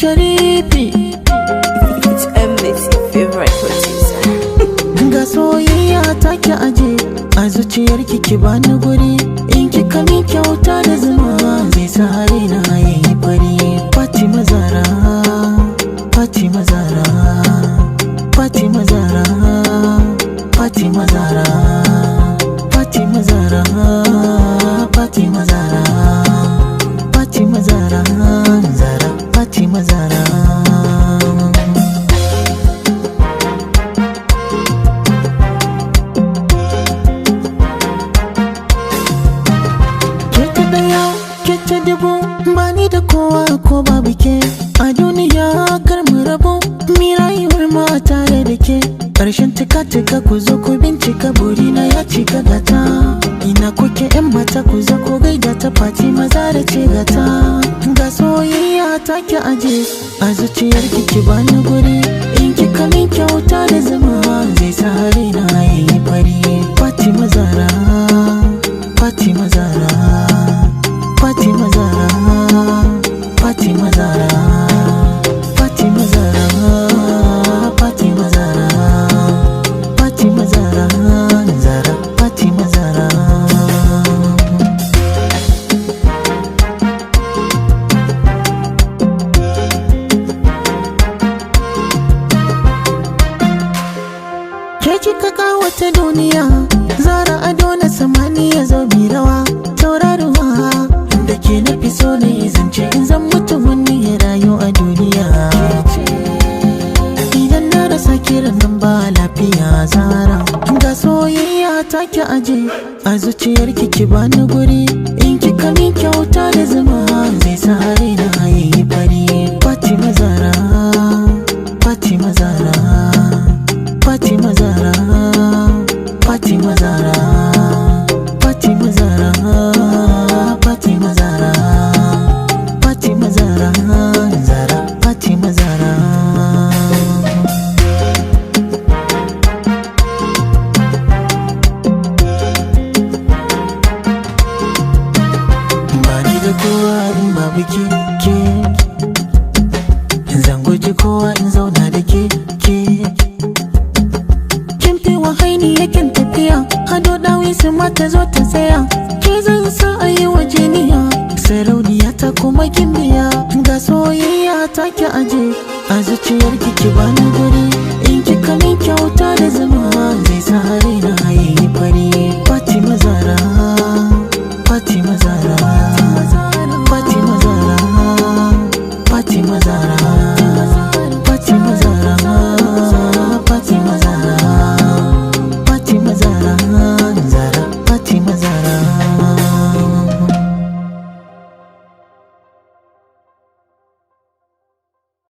Sharifi. It's M's favorite producer. Ga soyayya ta ki aje a zuciyarki, ki bani guri. In kika min kyauta da zuma, zai sa raina yayi fari. Fatima Zara, Fatima Zara, Fatima Zara, Fatima Zara, Fatima Zara, Fatima Zara, Fatima Zara, Zara, Fatima Zara. Ke ta ɗaya, ke ta dubu, ba ni da kowa ko babu ke. A duniya kar mu rabu, mi rayuwar ma tare da ke. Ƙarshen cika cika, ku zo ku bincika, burina ya cika gata. Ina kuke yan mata, ku zo ku gaida ta, Fatima Zara ce gata. Ga soyayya ta ki aje a zuciyarki, ki bani guri. In kika min kyauta da zuma, zai sa raina yayi fari. Fatima Zara, Fatima Zara, Fatima Zara, Fatima Zara, Fatima Zara, Fatima Zara, Fatima Zara, Zara, Fatima Zara. Ke kika kawata duniya, Zara, ado na samaniya, zo mi rawa, tauraruwa. Da ke na fi so ne zance, in zan mutu wani ya rayu a duniya. Idan na rasa kiran nan ba lafiya, Zara. Ga soyayya ta ki aje a zuciyarki, ki bani guri. In kika min kyauta da zuma, zai sa raina yayi fari. Fatima Zara, Fatima Zara, Fatima Zara, Fatima Zara, Fatima Zara, Fatima Zara, Fatima Zara, Zara, Fatima Zara. Bani da kowa in babu ke, ke. Zan guji kowa in zauna da ke, ke. Kin fi wahaini yakin tafiya, ado dawi su mata zo ta tsaya. Ke zan sa a yi wa jiniya, sarauniya ta kuma gimbiya. Ga soyayya ta ki aje a zuciyarki, ki bani guri.